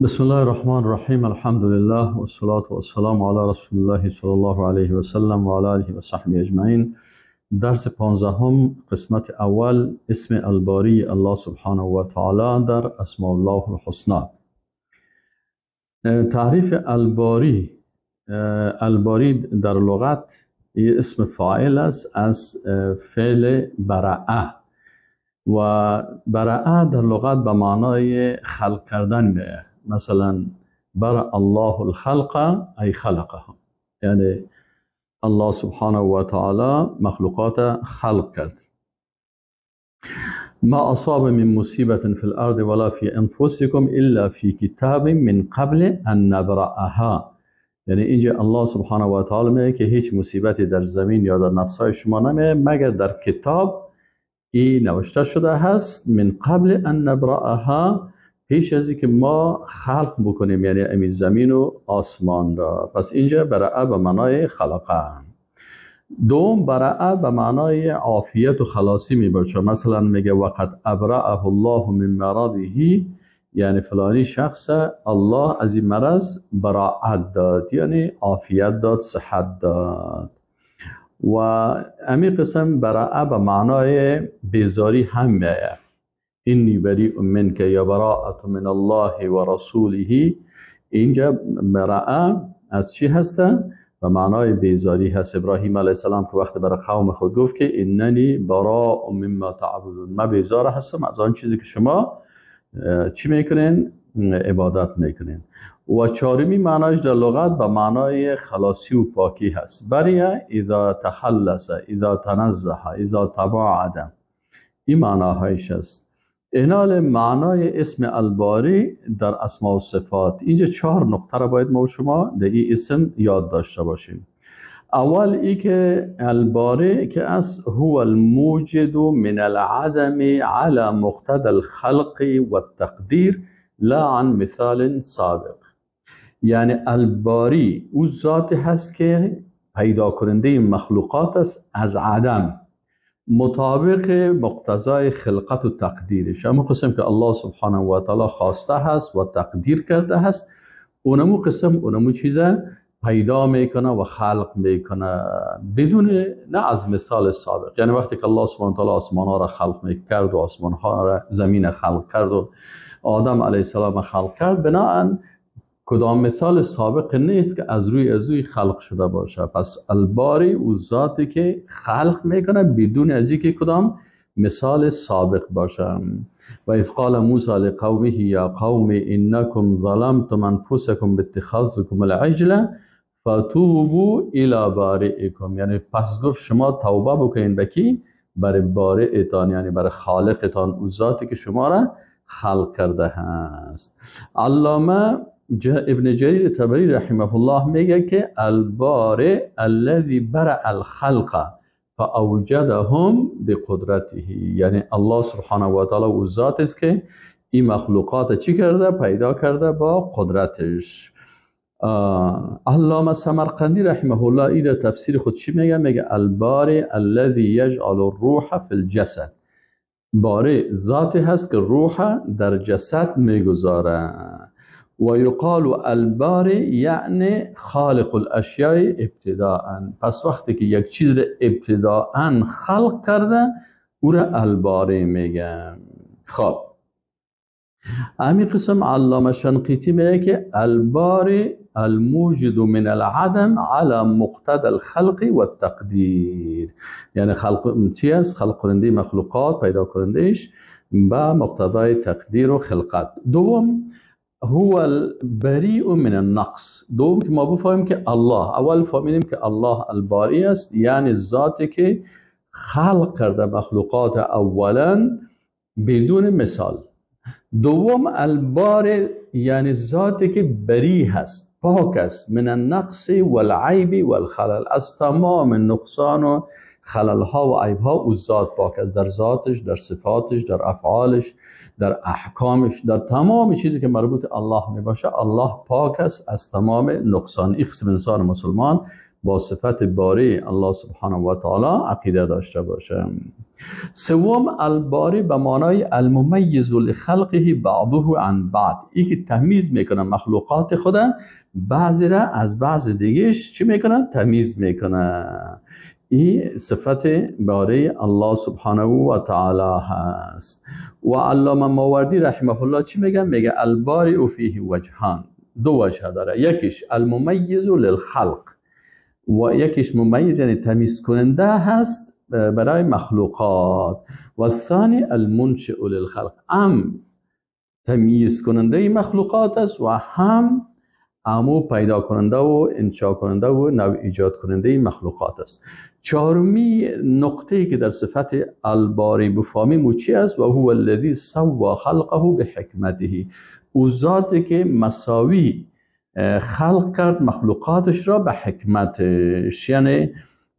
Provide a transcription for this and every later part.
بسم الله الرحمن الرحیم. الحمد لله و الصلاة و السلام علی رسول الله صلی الله علیه و سلم و علی آله و صحبه اجمعین. درس 15، قسمت اول، اسم الباری الله سبحانه و تعالی در اسماء الله الحسنا. تعریف الباری. الباری در لغت اسم فاعل است از فعل برأه، و برأه در لغت به معنای خلق کردن میه. مثلا برأ الله الخلق ای خلقهم، یعنی الله سبحانه و تعالی مخلوقات خلق کرد. ما اصاب من مصیبت فی الارض ولا فی انفسکم الا فی کتاب من قبل ان نبرأها. یعنی اینجا الله سبحانه و تعالی میگه که هیچ مصیبتی در زمین یا در نفسهای شما نمیه مگر در کتاب این نوشته شده هست، من قبل ان نبرأها، پیش از اینکه ما خلق بکنیم، یعنی امی زمین و آسمان را. پس اینجا برأ به معنای خلقه. دوم، برأ به معنای عافیت و خلاصی می باشه. مثلا میگه وقد ابرأه الله من مرضه، یعنی فلانی شخص الله از این مرض براعت داد، یعنی عافیت داد، صحت داد. و امی قسم برأ به معنای بیزاری هم میآید. انی بریء منک یا براءة من الله و رسوله. اینجا براءه از چی هسته؟ به معنای بیزاری هست. ابراهیم علیه السلام که وقت برای قوم خود گفت که اننی براء مما تعبدون، من بیزار هستم از آن چیزی که شما چی میکنین؟ عبادت میکنین. و چهارمی معنایش در لغت به معنای خلاصی و پاکی هست. بریء اذا تخلص، اذا تنزه، اذا تباعد، این معناهایش است. اینال معنای اسم الباری در اسماء و صفات. اینجا 4 نقطه را باید ما و شما در این اسم یاد داشته باشیم. اول ای که الباری که از هو الموجد من العدم على مقتضى الخلق والتقدیر لا عن مثال سابق. یعنی الباری او ذاتی هست که پیدا کننده مخلوقات است از عدم، مطابق مقتضای خلقت و تقدیرش. اما قسم که الله سبحانه و تعالی خواسته هست و تقدیر کرده هست، اونمو قسم اونمو چیزه پیدا میکنه و خلق میکنه، بدون نه از مثال سابق. یعنی وقتی که الله سبحانه و تعالی آسمان ها را خلق میکرد و آسمان ها را زمین خلق کرد و آدم علیه السلام خلق کرد، بناهن کدام مثال سابق نیست که از روی از روی خلق شده باشه. پس الباری او ذاتی که خلق میکنه بدون از اینکه کدام مثال سابق باشه. و اذ قال موسی لقومه یا قوم انکم ظلمتم انفسکم باتخاذکم العجل فتوبوا الی بارئکم. یعنی پس گفت شما توبه بکنین به کی؟ برای بارئتان، یعنی برای خالقتان، او ذاتی که شما را خلق کرده هست. علامه ابن جریر طبری رحمه الله میگه که البارئ الذی برأ الخلق فاوجدهم بقدرته. یعنی الله سبحانه و تعالی او ذات است که این مخلوقات چی کرده؟ پیدا کرده با قدرتش. علامه سمرقندی رحمه الله این تفسیر خود چی میگه؟ میگه البارئ الذی یجعل الروح فی الجسد. بارئ ذاتی هست که روح در جسد میگذاره. و یقال الباری یعنی خالق الاشیاء ابتداء. پس وقتی که یک چیز را ابتداء خلق کرده او را الباری میگن. خب همین قسم علامه شنقیطی میگه که الباری الموجد من العدم على مقتضى الخلق والتقدیر. یعنی خلق چی است؟ خلق کننده مخلوقات، پیدا کنندهش با مقتضای تقدیر و خلقت. دوم، هو البریء من النقص. دوم که ما بفهمیم که الله، اول فهمیدیم که الله الباری است، یعنی ذاتی که خلق کرده مخلوقات اولا بدون مثال. دوم، الباری یعنی ذاتی که بری هست، پاک است، من النقص والعیب والخلل، از تمام نقصان و خلل ها و عیب ها او ذات پاک است، در ذاتش، در صفاتش، در افعالش، در احکامش، در تمام چیزی که مربوط الله می باشه، الله پاک است از تمام نقصان. این قسم انسان مسلمان با صفت باری الله سبحانه و تعالی عقیده داشته باشه. سوم، الباری به معنای الممیز لخلقه بعضه عن بعض، ای که تمیز میکنه مخلوقات خود، بعضی را از بعض دیگهش چی میکنه؟ تمیز میکنه. این صفت باری الله سبحانه و تعالی هست. و علامه ماوردی رحمه الله چی میگه؟ میگه الباری فیه وجهان، دو وجه داره، یکیش الممیز للخلق و یکیش ممیز یعنی تمیز کننده هست برای مخلوقات، و ثانی المنشئ للخلق، هم تمیز کننده مخلوقات است و هم امو پیدا کننده و انشاء کننده و نو ایجاد کننده مخلوقات است. چهارمی نقطه‌ای که در صفت الباری بفهمیم چی است؟ و هو الذی سوى خلقه بحکمته، او ذاتی که مساوی خلق کرد مخلوقاتش را به حکمتش، یعنی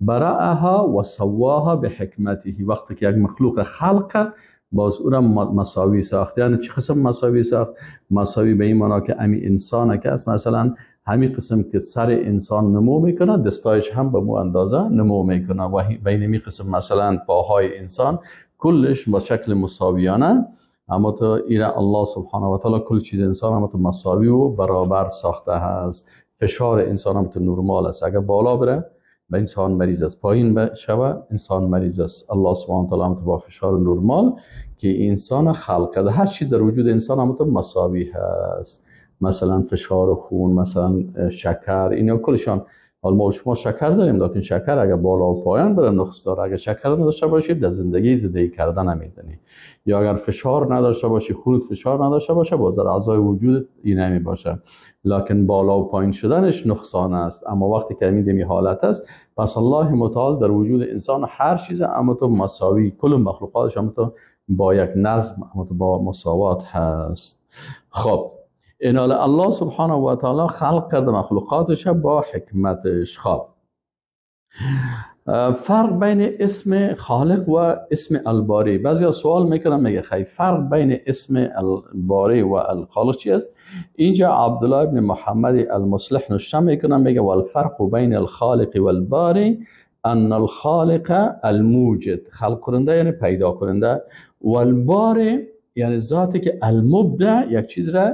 برأها و سواها بحکمته. وقتی که یک مخلوق خلق کرد باز او را مساوی ساخت. یعنی چه قسم مساوی ساخت؟ مساوی به این معنا که امی انسان که است، مثلا همین قسم که سر انسان نمو میکنه دستایش هم به مو اندازه نمو میکنه، و بین می قسم مثلا پاهای انسان کلش با شکل مساویانه، اما تو ایره الله سبحانه و تعالی کل چیز انسان اما تو مساوی و برابر ساخته هست. فشار انسان هم تو نرمال است، اگر بالا بره به انسان مریض است، پایین شوه انسان مریض است. الله سبحانه و تعالی هم با فشار نرمال که انسان خلق کرده، هر چیز در وجود انسان هم تو مساوی هست، مثلا فشار خون، مثلا شکر، اینا کلشان. حالا ما شما شکر داریم، لیکن شکر اگر بالا و پایان بره نقص داره. اگر شکر نداشته باشید در زندگی کردن نمیدونی، یا اگر فشار نداشته باشی، خونت فشار نداشته باشه، باز در اعضای وجود این نمی باشه، لکن بالا و پایین شدنش نقصان است. اما وقتی که میدیم حالت است، پس الله متعال در وجود انسان هر چیز اما تو مساوی، کل مخلوقاتش اما تو با یک نظم، اما تو با مساوات هست. خب اینال الله سبحانه و تعالی خلق کرده مخلوقاتش با حکمتش. خب فرق بین اسم خالق و اسم الباری، بعضی سوال میکنن میگه خیلی فرق بین اسم الباری و الخالق چی است؟ اینجا عبدالله ابن محمد المصلح نشته میکنه، میگه والفرق بین الخالق والباری ان الخالق الموجد، خلق کننده یعنی پیدا کننده، والباری یعنی ذاتی که المبدع، یک چیز را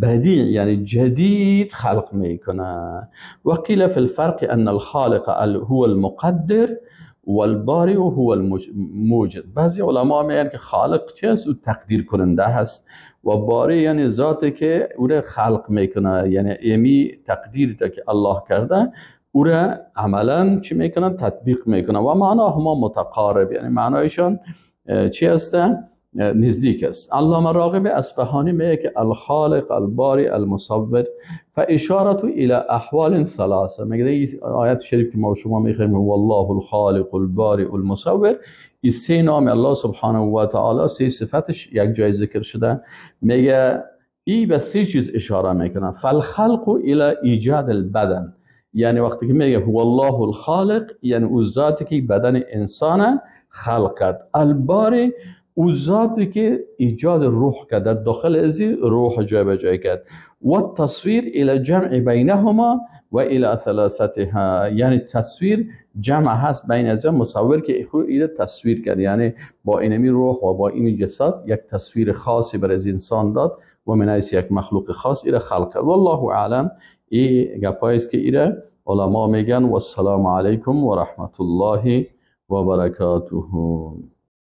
بدیع یعنی جدید خلق میکنه. وقیل فی الفرق ان الخالق هو المقدر والبارئ هو الموجد. بعضی علما میگن که خالق چی است؟ او تقدیر کننده هست، و باری یعنی ذاتی که او را خلق میکنه، یعنی امی تقدیر که الله کرده او را عملا چی میکنه؟ تطبیق میکنه. و معناهما متقارب، یعنی معنایشان چی هست؟ نزدیک است. علامه راغب اصفهانی میگه که الخالق الباری المصور فاشاره الى احوال ثلاثه. میگه این آیت شریف که ما شما میخوانیم والله الخالق الباری المصور، این سه نام الله سبحانه و تعالی، سه صفتش یک جای ذکر شده. میگه ای به سه چیز اشاره میکنه. فالخلق الى ایجاد البدن، یعنی وقتی که میگه هو الله الخالق یعنی او ذاتی که بدن انسان خلق کرد. الباری او ذاتی که ایجاد روح کرد، در داخل ازی روح جای به جای کرد. و تصویر الى جمع بینهما و الى ثلاثتها، یعنی تصویر جمع هست بین از مصور که ایره تصویر کرد، یعنی با اینمی روح و با این جسد یک تصویر خاصی بر از انسان داد و من حیث یک مخلوق خاص ایره خلق کرد. والله اعلم. این گپایی است که ایره علما میگن. و السلام علیکم و رحمت الله و برکاته.